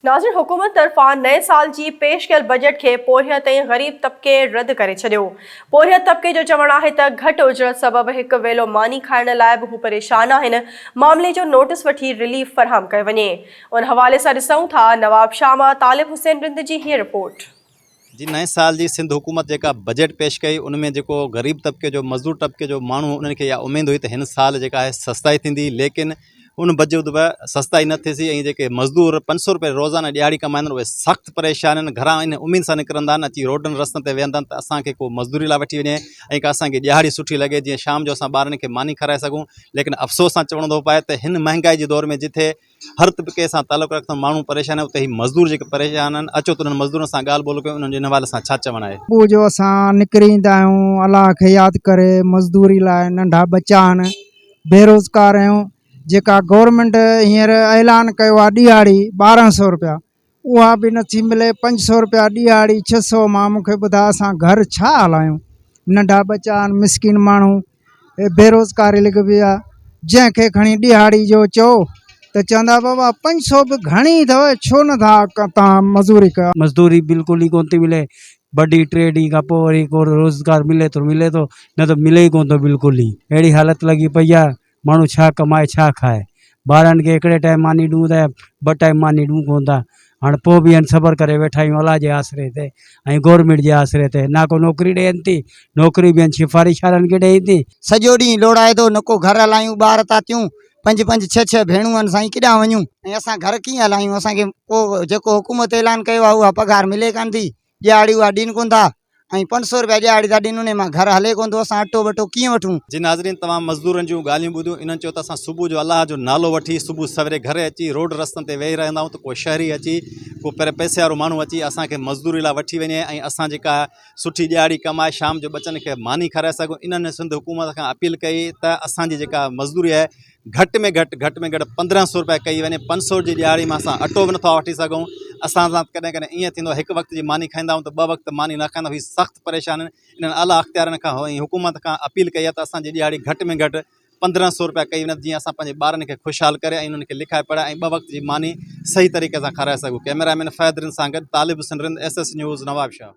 ناظرين حڪومت طرفان نئين سال جي پيش ڪيل بجيٽ کي پورهيت ۽ غريب طبقي رد ڪري ڇڏيو. پورهيت طبقي جو چوڻ آهي ته گهٽ اجرت سبب هڪ ويلو ماني کائڻ لاء به هو پريشان آهن، معاملي جو نوٽس وٺي رليف فراهم ڪيو وڃي. ان حوالي سان ڏسون ٿا نوابشاهه مان طالب حسين رند جي هيء رپورٽ. جي نئين سال جي سنڌ حڪومت جيڪا بجيٽ پيش ڪئي ان ۾ جيڪو غريب طبقي جو مزدور طبقي جو ماڻهو انهن کي اها اميد هئي ته هن سال جيڪا آهي سستائي ٿيندي ليڪن ان باوجود به سستائي نه ٿيسي ۽ جيڪي مزدور 500 روپيه روزانه ڏهاڙي ڪمائيندا آهن اهي سخت پريشان آهن گهران ان اميد سان نڪرندا آهن اچي روڊن رستن تي ويهندا آهن ته اسان کي ڪو مزدوري لاء وٺي وڃي ۽ ڪا اسان کي ڏهاڙي سٺي لڳي جيئن شام جو اسان ٻارن کي ماني کارائي سگهون ليڪن افسوس سان چوڻو ٿو پئي ته هن مهنگائي جي دور ۾ جتي هر طبقي سان تعلق رکندڙ ماڻهو پريشان آهن اتي هي مزدور جيڪي پريشان آهن اچو ته انهن مزدورن سان ڳالهه ٻولهه ڪيون انهن جو ان حوالي سان ڇا چوڻ آهي. صبح جو اسان نڪري ايندا آهيون الله کي ياد ڪري مزدوري لاء ننڍا ٻچا آهن بيروزگار آهيون جيڪا گورنمينٽ هينئر اعلان ڪيو آهي ڏهاڙي 1200 روپيا اها به نٿي ملي 500 روپيا ڏهاڙي 600 مان مونکي ٻڌاء اسان گهر ڇا هلايون ننڍا ٻچا آهن مسڪين ماڻهو بيروزگاري لڳي پئي آهي جنهن کي کڻي ڏهاڙي جو چئو ته چوندا بابا 500 به گهڻي اٿو ڇو نٿا توهان مزوري ڪيو. مزدوري بلڪل ئي ڪونه ٿي ملي ٻه ڏينهن ٽي ڏينهن کان پوء وري ڪو روزگار ملي ٿو ملي ٿو نه ته ملي ئي ڪونه ٿو بلڪل ئي اهڙي حالت لڳي پئي آهي ماڻهو ڇا ڪمائي ڇا کائي ٻارن کي هڪڙي ٽائيم ماني ڏون ته ٻه ٽائيم ماني ڏون ڪونه ٿا هاڻي پوء به هن صبر ڪري ويٺا آهيون الله جي آسري تي ۽ گورنمينٽ جي آسري تي نه ڪو نوڪري ڏين ٿي نوڪري به هن سفارش وارن کي ڏئي ٿي. سڄو ڏينهن لوڙائي ٿو نه ڪو گهر هلايون ٻار تاتيون پنج پنج ڇهه ڇهه ڀيڻون آهن سائين ڪيڏانهن وڃون ۽ اسان گهر ڪيئن هلايون اسان کي ڪو جيڪو حڪومت اعلان ڪيو آهي اها پگهار ملي ڪانه ٿي ڏهاڙي اها ڏين ڪونه ٿا ۽ 500 روپيا ڏهاڙي ٿا ڏين انهي مان گهر هلي ڪونه ٿو اسان اٽو ٻٽو ڪيئن وٺون. جي ناظرين توهان مزدورن جون ڳالهيون ٻڌيون انهن چيو ته اسان صبح جو الله جو نالو وٺي صبح سويري گهر اچي روڊ رستن تي ويهي رهندا آهيون ته ڪو شهري اچي ڪو پر پئسي وارو ماڻهو اچي اسان کي مزدوري لاء وٺي وڃي ۽ اسان جيڪا سٺي ڏهاڙي ڪمائي شام جو ٻچن کي ماني کارائي سگهون انهن سنڌ حڪومت کان اپيل ڪئي ته اسان جي جيڪا مزدوري آهي گهٽ ۾ گهٽ گهٽ ۾ گهٽ 1500 روپيا ڪئي وڃي 500 جي ڏهاڙي مان اسان اٽو به نٿا وٺي سگهون اسان سان ڪڏهن ڪڏهن ائين ٿيندو آهي هڪ وقت جي ماني کائيندا آهيون ته ٻه وقت ماني نه کائيندا آهيون هي سخت پريشان آهن انهن اعليٰ اختيارين کان ۽ حڪومت کان اپيل ڪئي آهي ته اسان جي ڏهاڙي گهٽ ۾ گهٽ 1500 روپيا ڪئي وڃي جيئن اسان پنهنجي ٻارن کي خوشحال ڪري ۽ انهن کي لکائي پڙهائي ۽ ٻه وقت جي ماني صحيح طريقي سان کارائي سگهون ڪئميرا مين فهد رند سان گڏ Talib Hussain Rind S S news Nawabshah.